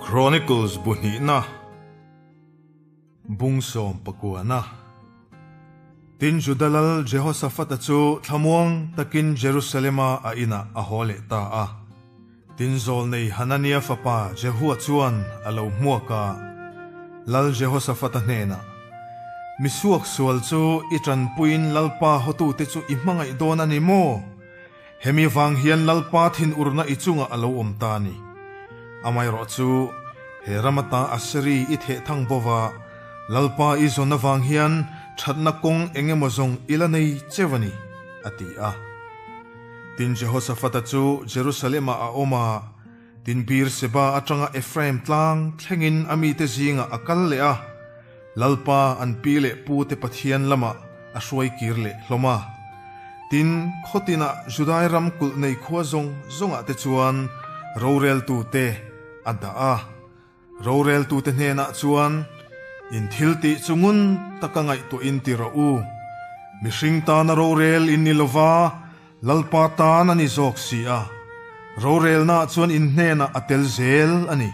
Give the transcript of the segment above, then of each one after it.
Chronicles bu hnihna bung sawm pakuana. Tin Juda lal Jehoshaphat-a chu thlamuang takin Jerusalem-a a inah a haw leh ta a. Tin zawlnei Hanania fapa Jehua chuan a lo hmuak a, Lal Jehoshaphat-a hnenah, Mi suak sual chu i tanpuiin Lalpa hotute chu i hmangaih dawn a ni maw? Hemi vang hian Lalpa thinurna i chungah a lo awm ta a ni. Amaherawh chu, he ram ata Aseri i theh thang bova Lalpa i zawn avang hian thatna kawng eng emaw zawng i la nei cheu a ni, a ti a. Tin Jehoshaphat-a chu Jerusalem-ah a awm a, tin Beer-seba atanga Ephraim tlang thlengin a mite zingah a kal leh a, Lalpa an pi leh pu te Pathian lamah a hruai kir leh hlawm a. Tin, khaw tinah Judai ram kulh nei khua zawng zawngah te chuan roreltu te a dah a. Roreltu te hnenah chuan, In thil tih chu ngun taka ngaihtuahin ti rawh u. Mihring tana rorel in ni lova, Lalpa tan a ni zawk si a, rorelnaah chuan in hnenah a tel zel a ni.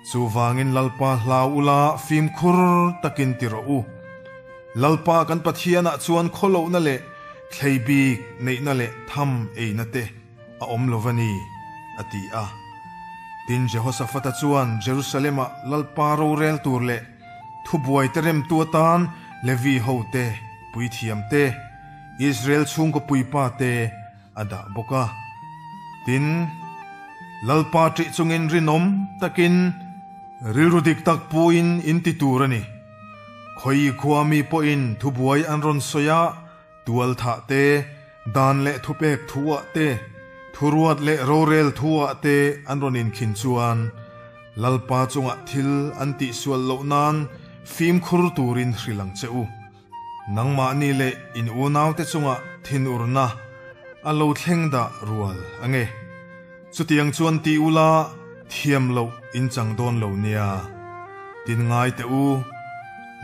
Chuvangin Lalpa hlau ula fimkhur takin ti rawh u. Lalpa kan Pathianah chuan khawlohna leh thlei bik neihna leh tham eina te a awm lo va ni, a ti a. Tin, Jehoshaphat-a chuan Jerusalem-ah Lalpa rorel tur leh thubuai te remtu atan Levi hote, puithiam te, Israel chhungkaw puipa te a dah bawk a. Tin, Lalpa ṭih chungin rinawm takin rilru dik tak puin in ti tur a ni. Khawi khua mi pawhin thubuai an rawn sawi a, tual thah te, dan leh thupek thuah te, thuruat leh rorel thuah te an rawn inkhin chuan Lalpa chungah thil an tihsual loh nan fimkhur turin hrilh ang che u. Nangmahni leh in unaute chungah thinurna a lo thleng dah rual a nge. Chutiang chuan ti ula thiam loh in chang dawn lo nia. Tin ngai teh u,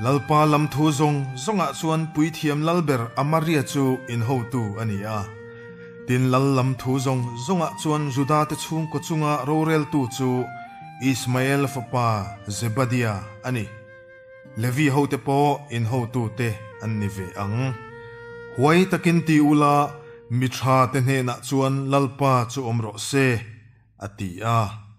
Lalpa lam thu zawng zawngah chuan Puithiam Lalber Amaria chu in hotu a ni a. Tin Lal lam thu zawng zawngah chuan Judate chhungkaw chunga roreltu chu Ismael fapa Zebadia a ni. Levi hote pawh in hotute an ni ve ang. Huai takin ti ula, mi tha te hnenah chuan Lalpa chu awm rawh se, a ti a.